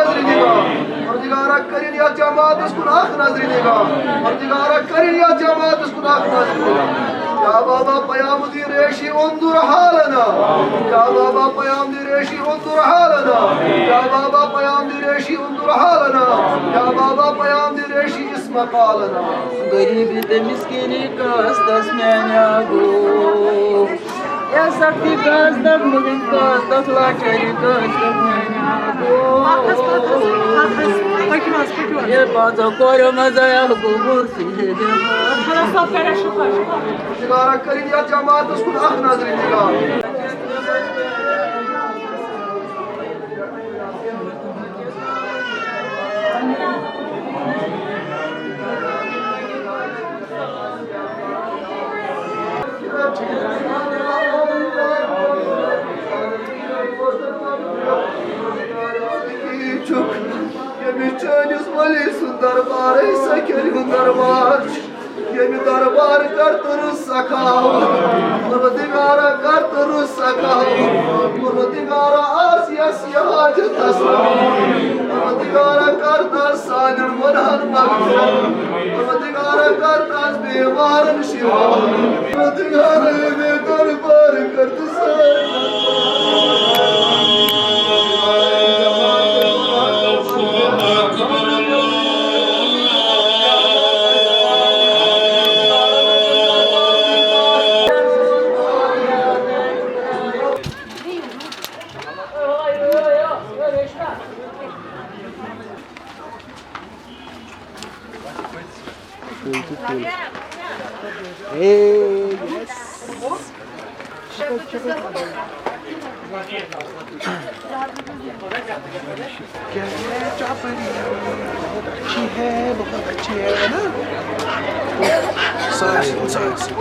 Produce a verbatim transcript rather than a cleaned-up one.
نظرِ نگاہ۔ پروردگارا، کٔرِن یتھ جماعتس کُن اکھ نظرِ نگاہ۔ پروردگارا، کٔرِن یتھ جماعتس کُن اکھ نظرِ نگاہ۔ یا بابا پیام الدین ریشی، انظر حالنا۔ یا بابا پیام الدین ریشی، انظر حالنا۔ یا بابا پیام الدین ریشی، انظر حالنا۔ یا بابا پیام الدین ریشی، اسمع قالنا۔ غریبی تہٕ مسکیٖنی کٲس تس میانیو گوٚو۔ یا سختی کٲس تس، مُلِم کٲس تس، لاچٲری کٲس تس میانیو گوٚو۔ اکھ حظ، پتہٕ حظ، اکھ حظ، پٔکِو حظ، پٔکِو حظ۔ ییٚلہِ پانٛژو کورٮ۪و منٛز آیاو گوٚبُر، سُہ ییٚلہِ بیمار۔ خۄدا صٲب کَرِ شُکر۔ پروردگارا، کٔرِن یتھ جماعتس کُن اکھ نظرِ نگاہ۔ چھُکھ، ییٚمِس چٲنِس ؤلی سُنٛد دربارے سکیٚلہِ ہُنٛد دربار چھُ۔ ییٚمہِ دربار کر تہٕ رُس سخاوت۔ پروردگارا، کر تہٕ رُس سخاوت۔ پروردگارا، آس یس یہِ حاجت آسہِ۔ پروردگارا، کر تہٕ سانٮ۪ن گۄناہن مغفرت۔ پروردگارا، کر تہٕ بیمارن شفا۔ پروردگارا، ییٚمہِ دربار کر تہٕ سانٮ۪ن Hey, yes. क्या है चापड़ी? बहुत अच्छी है, बहुत अच्छी है ना? सास, सास।